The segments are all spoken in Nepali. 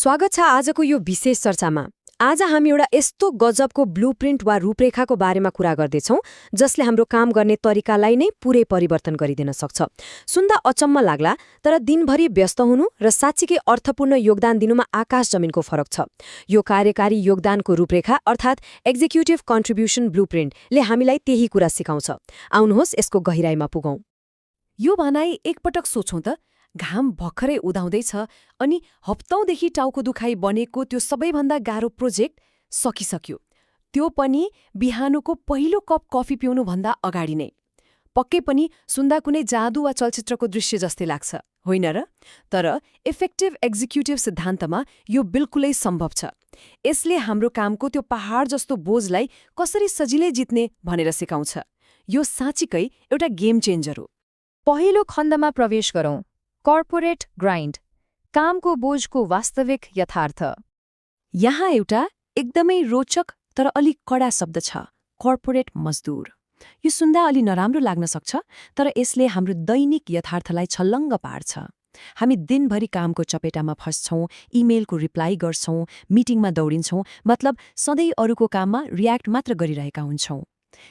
स्वागत छ आजको यो विशेष चर्चामा। आज हामी एउटा यस्तो गजबको ब्लुप्रिन्ट वा रूपरेखाको बारेमा कुरा गर्दैछौँ जसले हाम्रो काम गर्ने तरिकालाई नै पुरै परिवर्तन गरिदिन सक्छ। सुन्दा अचम्म लाग्ला, तर दिनभरि व्यस्त हुनु र साँच्चीकै अर्थपूर्ण योगदान दिनुमा आकाश जमिनको फरक छ। यो कार्यकारी योगदानको रूपरेखा अर्थात् एक्जिक्युटिभ कन्ट्रिब्युसन ब्लुप्रिन्टले हामीलाई त्यही कुरा सिकाउँछ। आउनुहोस् यसको गहिराईमा पुगौँ। यो भनाई एकपटक सोचौँ त, घाम भर्खरै उदाउँदैछ अनि हप्तौँदेखि टाउको दुखाइ बनेको त्यो सबैभन्दा गाह्रो प्रोजेक्ट सकिसक्यो, त्यो पनि बिहानको पहिलो कप कफी पिउनुभन्दा अगाडि नै। पक्कै पनि सुन्दा कुनै जादु वा चलचित्रको दृश्य जस्तै लाग्छ, होइन र? तर इफेक्टिभ एक्जिक्युटिभ सिद्धान्तमा यो बिल्कुलै सम्भव छ। यसले हाम्रो कामको त्यो पहाड जस्तो बोझलाई कसरी सजिलै जित्ने भनेर सिकाउँछ। यो साँच्चीकै एउटा गेम चेन्जर हो। पहिलो खण्डमा प्रवेश गरौँ, कर्पोरेट ग्राइन्ड, कामको बोझको वास्तविक यथार्थ। यहाँ एउटा एकदमै रोचक तर अलिक कडा शब्द छ, कर्पोरेट मजदुर। यो सुन्दा अलि नराम्रो लाग्न सक्छ, तर यसले हाम्रो दैनिक यथार्थलाई छल्लङ्ग पार्छ। हामी दिनभरि कामको चपेटामा फस्छौँ, इमेलको रिप्लाई गर्छौँ, मिटिङमा दौडिन्छौँ, मतलब सधैँ अरूको काममा रियाक्ट मात्र गरिरहेका हुन्छौँ।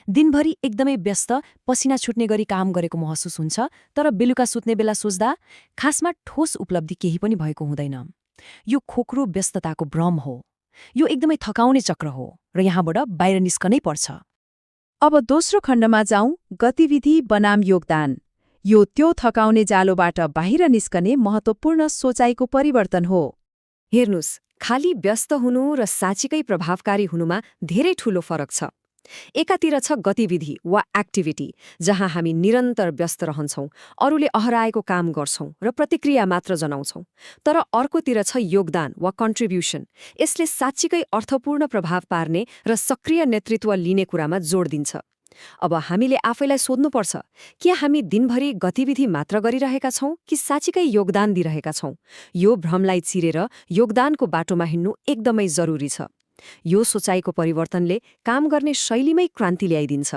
दिनभरि एकदमै व्यस्त, पसिना छुट्ने गरी काम गरेको महसुस हुन्छ, तर बेलुका सुत्ने बेला सोच्दा खासमा ठोस उपलब्धि केही पनि भएको हुँदैन। यो खोक्रो व्यस्तताको भ्रम हो। यो एकदमै थकाउने चक्र हो र यहाँबाट बाहिर निस्कनै पर्छ। अब दोस्रो खण्डमा जाउँ, गतिविधि बनाम योगदान। यो त्यो थकाउने जालोबाट बाहिर निस्कने महत्त्वपूर्ण सोचाइको परिवर्तन हो। हेर्नुस्, खाली व्यस्त हुनु र साँच्चीकै प्रभावकारी हुनुमा धेरै ठूलो फरक छ। एकातिर छ गतिविधि वा एक्टिभिटी, जहाँ हामी निरन्तर व्यस्त रहन्छौँ, अरूले अहराएको काम गर्छौँ र प्रतिक्रिया मात्र जनाउँछौँ। तर अर्कोतिर छ योगदान वा कन्ट्रिब्युसन। यसले साँच्चीकै अर्थपूर्ण प्रभाव पार्ने र सक्रिय नेतृत्व लिने कुरामा जोड दिन्छ। अब हामीले आफैलाई सोध्नुपर्छ, के हामी दिनभरि गतिविधि मात्र गरिरहेका छौँ कि साँच्चीकै योगदान दिइरहेका छौँ? यो भ्रमलाई चिरेर योगदानको बाटोमा हिँड्नु एकदमै जरुरी छ। यो सोचाइको परिवर्तनले काम गर्ने शैलीमै क्रान्ति ल्याइदिन्छ।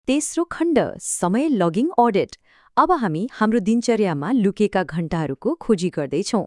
तेस्रो खण्ड, समय लगिङ अडिट। अब हामी हाम्रो दिनचर्यामा लुकेका घण्टाहरूको खोजी गर्दैछौँ।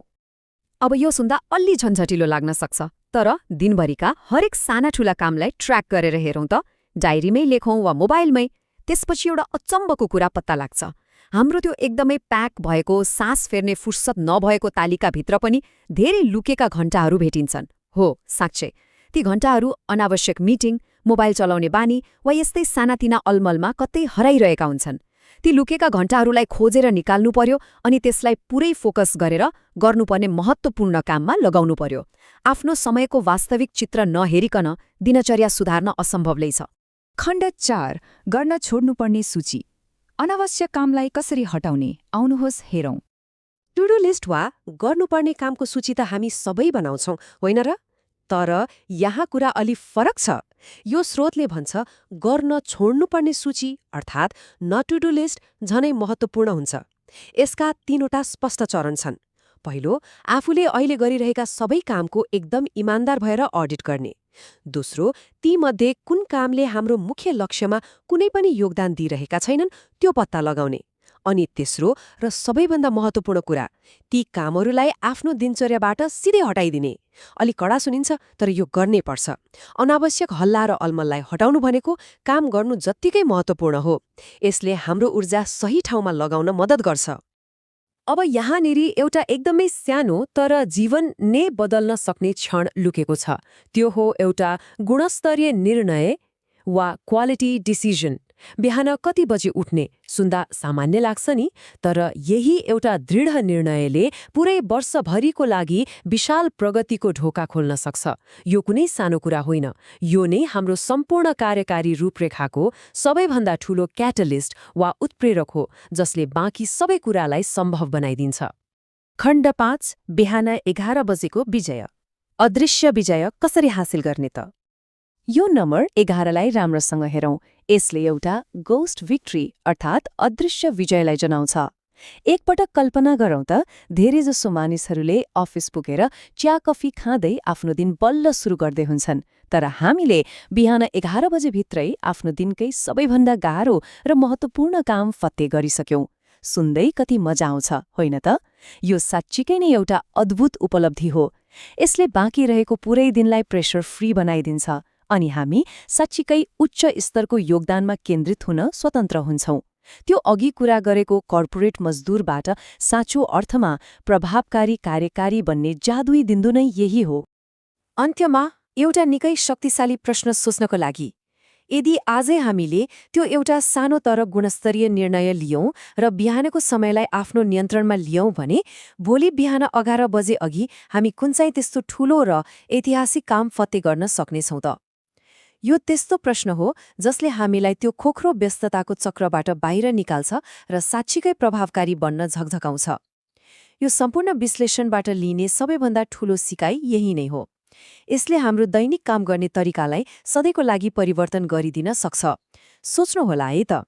अब यो सुन्दा अलि झन्झटिलो लाग्न सक्छ, तर दिनभरिका हरेक साना ठूला कामलाई ट्र्याक गरेर हेरौँ त, डायरीमै लेखौँ वा मोबाइलमै। त्यसपछि एउटा अचम्मको कुरा पत्ता लाग्छ। हाम्रो त्यो एकदमै प्याक भएको, सास फेर्ने फुर्सद नभएको तालिकाभित्र पनि धेरै लुकेका घण्टाहरू भेटिन्छन्। हो, साँच्चै ती घण्टाहरू अनावश्यक मिटिङ, मोबाइल चलाउने बानी वा यस्तै सानातिना अलमलमा कतै हराइरहेका हुन्छन्। ती लुकेका घण्टाहरूलाई खोजेर निकाल्नु पर्यो अनि त्यसलाई पुरै फोकस गरेर गर्नुपर्ने महत्त्वपूर्ण काममा लगाउनु पर्यो। आफ्नो समयको वास्तविक चित्र नहेरिकन दिनचर्या सुधार्न असम्भवलै छ। खण्ड 4, गर्न छोड्नुपर्ने सूची। अनावश्यक कामलाई कसरी हटाउने, आउनुहोस् हेरौँ। टु डु लिस्ट वा गर्नुपर्ने कामको सूची त हामी सबै बनाउँछौँ, होइन र? तर यहाँ कुरा अलि फरक छ। यो स्रोतले भन्छ गर्न छोड्नुपर्ने सूची अर्थात् न टु डु लिस्ट झनै महत्त्वपूर्ण हुन्छ। यसका 3वटा स्पष्ट चरण छन्। पहिलो, आफूले अहिले गरिरहेका सबै कामको एकदम इमान्दार भएर अडिट गर्ने। दोस्रो, तीमध्ये कुन कामले हाम्रो मुख्य लक्ष्यमा कुनै पनि योगदान दिइरहेका छैनन् त्यो पत्ता लगाउने। अनि तेस्रो र सबैभन्दा महत्त्वपूर्ण कुरा, ती कामहरूलाई आफ्नो दिनचर्याबाट सिधै हटाइदिने। अलि कडा सुनिन्छ, तर यो गर्नै पर्छ। अनावश्यक हल्ला र अलमललाई हटाउनु भनेको काम गर्नु जत्तिकै महत्त्वपूर्ण हो। यसले हाम्रो ऊर्जा सही ठाउँमा लगाउन मद्दत गर्छ। अब यहाँनिर एउटा एकदमै सानो तर जीवन नै बदल्न सक्ने क्षण लुकेको छ। त्यो हो एउटा गुणस्तरीय निर्णय वा क्वालिटी डिसिजन। बिहान कति बजे उठ्ने सुन्दा सामान्य लाग्छ नि, तर यही एउटा दृढ निर्णयले पुरै वर्षभरिको लागि विशाल प्रगतिको ढोका खोल्न सक्छ। यो कुनै सानो कुरा होइन, यो नै हाम्रो सम्पूर्ण कार्यकारी रूपरेखाको सबैभन्दा ठूलो क्याटलिस्ट वा उत्प्रेरक हो, जसले बाँकी सबै कुरालाई सम्भव बनाइदिन्छ। खण्ड 5, बिहान 11 बजेको विजय। अदृश्य विजय कसरी हासिल गर्ने त? यो नम्बर 11लाई राम्रोसँग हेरौँ। यसले एउटा गोस्ट भिक्ट्री अर्थात् अदृश्य विजयलाई जनाउँछ। एकपटक कल्पना गरौँ त, धेरैजसो मानिसहरूले अफिस पुगेर चिया कफी खाँदै आफ्नो दिन बल्ल सुरु गर्दै हुन्छन्, तर हामीले बिहान 11 बजेभित्रै आफ्नो दिनकै सबैभन्दा गाह्रो र महत्त्वपूर्ण काम फत्ते गरिसक्यौँ। सुन्दै कति मजा आउँछ, होइन त? यो साँच्चीकै नै एउटा अद्भुत उपलब्धि हो। यसले बाँकी रहेको पुरै दिनलाई प्रेसर फ्री बनाइदिन्छ अनि हामी साँच्चीकै उच्च स्तरको योगदानमा केन्द्रित हुन स्वतन्त्र हुन्छौं। त्यो अघि कुरा गरेको कर्पोरेट मजदुरबाट साँचो अर्थमा प्रभावकारी कार्यकारी बन्ने जादुई बिन्दु नै यही हो। अन्त्यमा एउटा निकै शक्तिशाली प्रश्न सोच्नको लागि, यदि आजै हामीले त्यो एउटा सानो तर गुणस्तरीय निर्णय लियौं र बिहानको समयलाई आफ्नो नियन्त्रणमा लियौं भने भोलि बिहान 11 बजे अघि हामी कुन चाहिँ त्यस्तो ठूलो र ऐतिहासिक काम फत्ते गर्न सक्नेछौं त? यो त्यस्तो प्रश्न हो जसले हामीलाई त्यो खोक्रो व्यस्तताको चक्रबाट बाहिर निकाल्छ र साँच्चीकै प्रभावकारी बन्न झकझकाउँछ। यो सम्पूर्ण विश्लेषणबाट लिने सबैभन्दा ठूलो सिकाइ यही नै हो। यसले हाम्रो दैनिक काम गर्ने तरिकालाई सधैँको लागि परिवर्तन गरिदिन सक्छ। सोच्नुहोला है त।